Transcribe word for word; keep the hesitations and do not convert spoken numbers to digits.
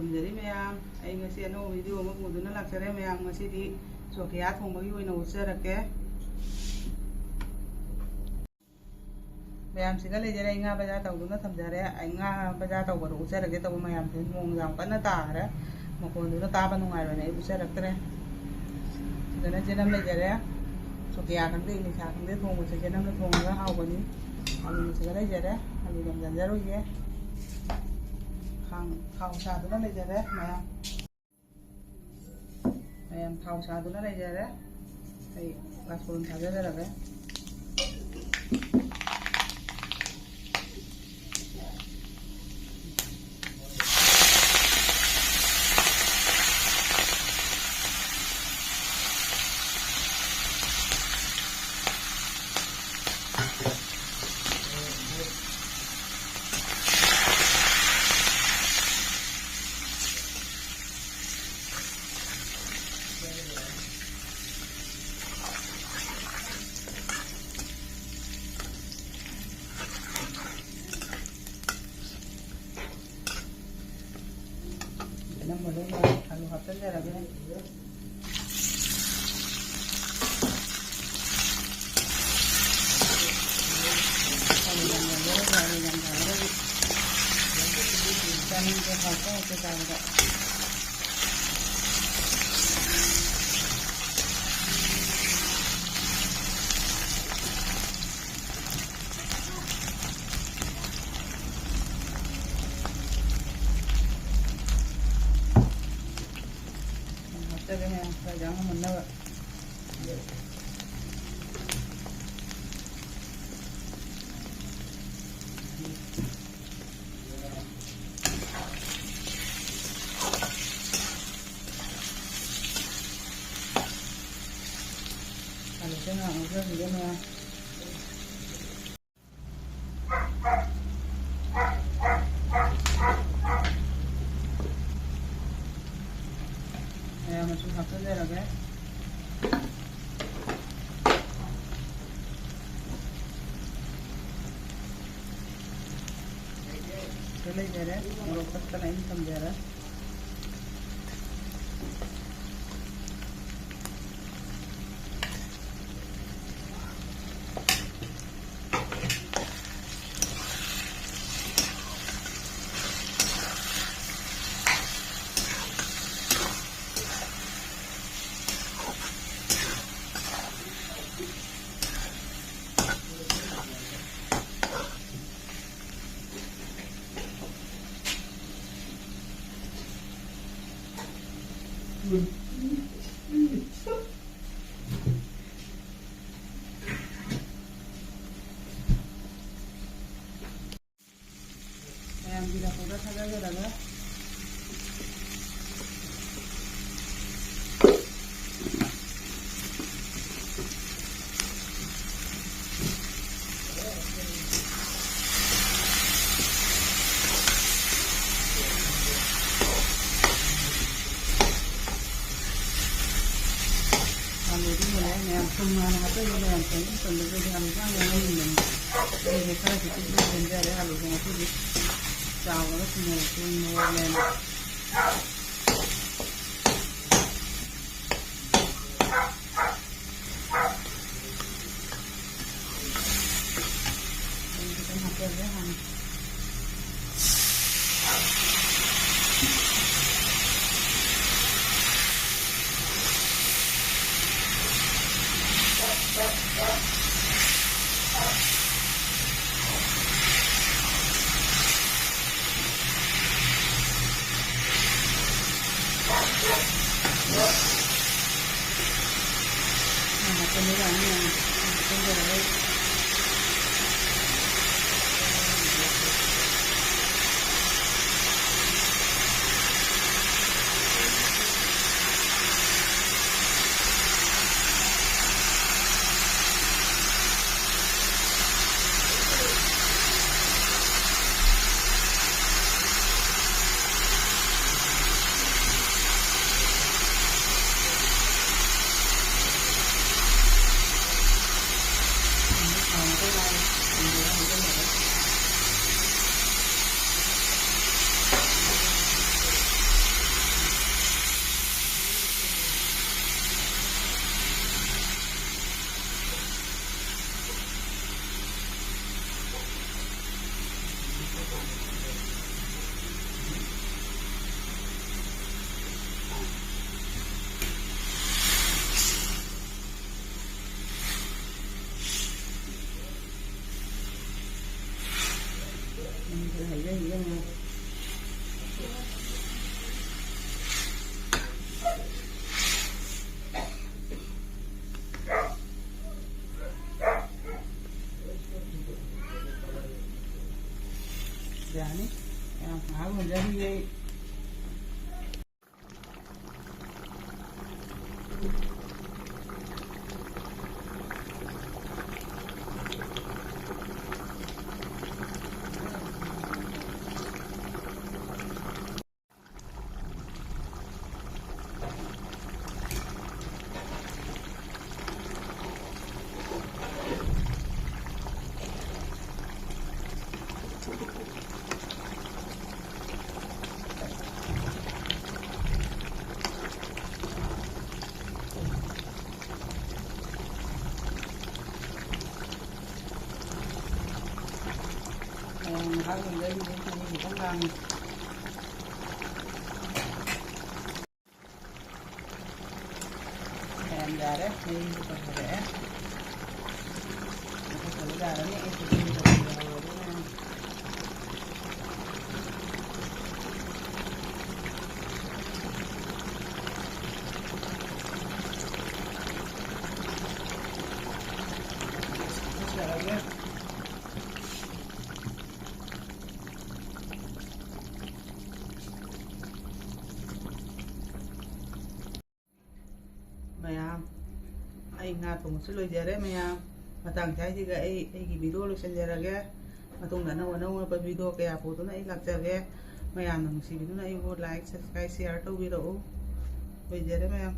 ꯈꯨꯔꯨꯝꯖꯔꯤ ꯃꯌꯥꯝ, ꯑꯩ ꯉꯁꯤ ꯑꯅꯧꯕ video ꯑꯃ ꯄꯨꯗꯨꯅ ꯂꯥꯛꯆꯔꯦ꯫ ꯃꯌꯥꯝ, ꯉꯁꯤꯗꯤ ꯆꯣꯀꯤꯌꯥ ꯊꯣꯡꯕꯒꯤ ꯑꯣꯏꯅ ꯎꯠꯆꯔꯛꯀꯦ꯫ ꯃꯌꯥꯝꯁꯤꯒ ꯂꯩꯖꯔꯦ꯫ ꯑꯩ ꯉꯥ ꯕꯖꯥꯔ ꯇꯧꯗꯨꯅ ꯊꯝꯖꯔꯦ꯫ ꯑꯩ ꯉꯥ ꯕꯖꯥꯔ ꯇꯧꯕꯗꯣ ꯎꯠꯆꯔꯒꯦ ꯇꯧꯕ, ꯃꯌꯥꯝꯁꯦ ꯅꯣꯡ ꯌꯥꯝ ꯀꯟꯅ ꯇꯥꯈ꯭ꯔꯦ, ꯃꯈꯣꯟꯗꯨꯅ ꯇꯥꯕ ꯅꯨꯡꯉꯥꯏꯔꯣꯏꯅ ꯑꯩ ꯎꯠꯆꯔꯛꯇ꯭ꯔꯦ꯫ ꯁꯤꯗꯅ ꯆꯦꯅꯝ ꯂꯩꯖꯔꯦ꯫ ꯆꯣꯀꯤꯌꯥ ꯈꯪꯗꯦ, ꯏꯂꯤꯁꯥ ꯈꯪꯗꯦ, ꯊꯣꯡꯕꯁꯦ ꯆꯦꯅꯝꯅ ꯊꯣꯡꯉꯒ ꯍꯥꯎꯕꯅꯤ꯫ ꯑꯂꯨ ꯃꯆꯤꯒ ꯂꯩꯖꯔꯦ꯫ ꯑꯂꯨ ꯌꯥꯝ ꯆꯥꯖꯔꯣꯏꯒꯦ꯫ ꯈꯥꯡ ꯊꯥꯎ ꯁꯥꯗꯨꯅ ꯂꯩꯖꯔꯦ ꯃꯌꯥꯝ꯫ ꯃꯌꯥꯝ ꯊꯥꯎ ꯁꯥꯗꯨꯅ ꯂꯩꯖꯔꯦ꯫ ꯑꯩ ꯒ꯭ꯌꯥꯁ ꯀꯣꯟ ꯊꯥꯖꯖꯔꯒꯦ꯫ ꯑꯅꯝꯕ ꯂꯣꯏꯅ ꯑꯂꯨ ꯍꯥꯞꯆꯤꯟꯖꯔꯒꯦ꯫ ꯑꯂꯨ ꯌꯥꯝ ꯌꯥꯝꯖꯔꯒꯦ, ꯑꯂꯨ ꯌꯥꯝ ꯌꯥꯝꯖꯔꯒꯦ꯫ ꯆꯥꯅꯤꯡꯕ ꯍꯥꯎꯇ ꯍꯥꯎꯇ ꯆꯥꯕꯗ꯫ ꯍꯥꯞꯆꯒꯦ ꯃꯌꯥꯝ, ꯈꯔ ꯌꯥꯝꯅ ꯃꯨꯟꯅꯕ꯫ ꯑꯂꯨꯁꯦ ꯉꯥꯏꯍꯥꯛ ꯉꯧꯖꯈꯤꯒꯦ ꯃꯌꯥꯝ꯫ ꯃꯌꯥꯝ ꯃꯆꯨ ꯍꯥꯞꯆꯤꯟꯖꯔꯒꯦ꯫ ꯁꯤꯗ ꯂꯩꯖꯔꯦ, ꯃꯣꯔꯣꯛ ꯇꯛꯇꯅ ꯑꯩꯅ ꯊꯝꯖꯔꯦ꯫ ꯃꯌꯥꯝꯒꯤ ꯂꯐꯨꯗ ꯊꯥꯗꯖꯔꯒ ꯑꯂꯨꯗꯤ ꯃꯨꯜꯂꯦ꯫ ꯃꯌꯥꯝ ꯊꯨꯝ ꯍꯥꯟꯅ ꯍꯥꯞꯆꯜꯂꯣ꯫ ꯃꯌꯥꯝ ꯊꯣꯡꯕ ꯃꯇꯝꯗ ꯑꯩꯈꯣꯏꯗꯤ ꯑꯂꯨ ꯆꯥꯡ ꯌꯥꯎꯍꯟꯅꯤꯡꯕꯅꯤ꯫ ꯑꯩꯁꯦ ꯈꯔ ꯈꯤꯇꯪ ꯁꯦꯝꯖꯔꯦ ꯑꯂꯨꯁꯦ ꯉꯁꯤꯗꯤ꯫ ꯆꯥꯎꯔꯒ ꯊꯨꯝ ꯃꯣꯔꯣꯛꯇꯣ ꯃꯣꯔꯣꯛꯅꯦꯅ꯫ ꯑꯩ ꯈꯤꯇꯪ ꯍꯥꯞꯆꯔꯒꯦ ꯍꯥꯟꯅ꯫ ꯌꯥꯅꯤ꯫ ꯌꯥꯝ ꯉꯥꯏꯍꯥꯛ ꯂꯣꯟꯖꯔꯤꯌꯦ꯫ ꯃꯌꯥꯝ ꯉꯥꯏꯍꯥꯛ ꯂꯩꯔꯒ ꯑꯩꯒꯤ ꯈꯤꯇꯪ ꯂꯥꯡꯉꯤ꯫ ꯃꯌꯥꯝ ꯌꯥꯔꯦ, ꯃꯩꯁꯨ ꯇꯧꯊꯣꯔꯛꯑꯦ꯫ ꯃꯊꯛꯇ ꯌꯥꯔꯅꯤ, ꯑꯩ ꯈꯨꯠꯁꯨ ꯇꯧꯊꯣꯛꯍꯧꯔꯒꯦ ꯃꯌꯥꯝ꯫ ꯇꯧꯊꯣꯛꯆꯔꯒꯦ꯫ ꯃꯌꯥꯝ, ꯑꯩ ꯉꯥ ꯊꯣꯡꯕꯁꯨ ꯂꯣꯏꯖꯔꯦ ꯃꯌꯥꯝ꯫ ꯃꯇꯥꯡ ꯁ꯭ꯋꯥꯏꯁꯤꯒ ꯑꯩ ꯑꯩꯒꯤ video ꯂꯣꯏꯁꯤꯟꯖꯔꯒꯦ꯫ ꯃꯇꯨꯡꯗ ꯑꯅꯧ ꯑꯅꯧꯕ video ꯀꯌꯥ ꯄꯨꯗꯨꯅ ꯑꯩ ꯂꯥꯛꯆꯒꯦ꯫ ꯃꯌꯥꯝꯅ ꯅꯨꯡꯁꯤꯕꯤꯗꯨꯅ ꯑꯩꯕꯨ like, subscribe, share ꯇꯧꯕꯤꯔꯛꯎ꯫ ꯂꯣꯏꯖꯔꯦ ꯃꯌꯥꯝ꯫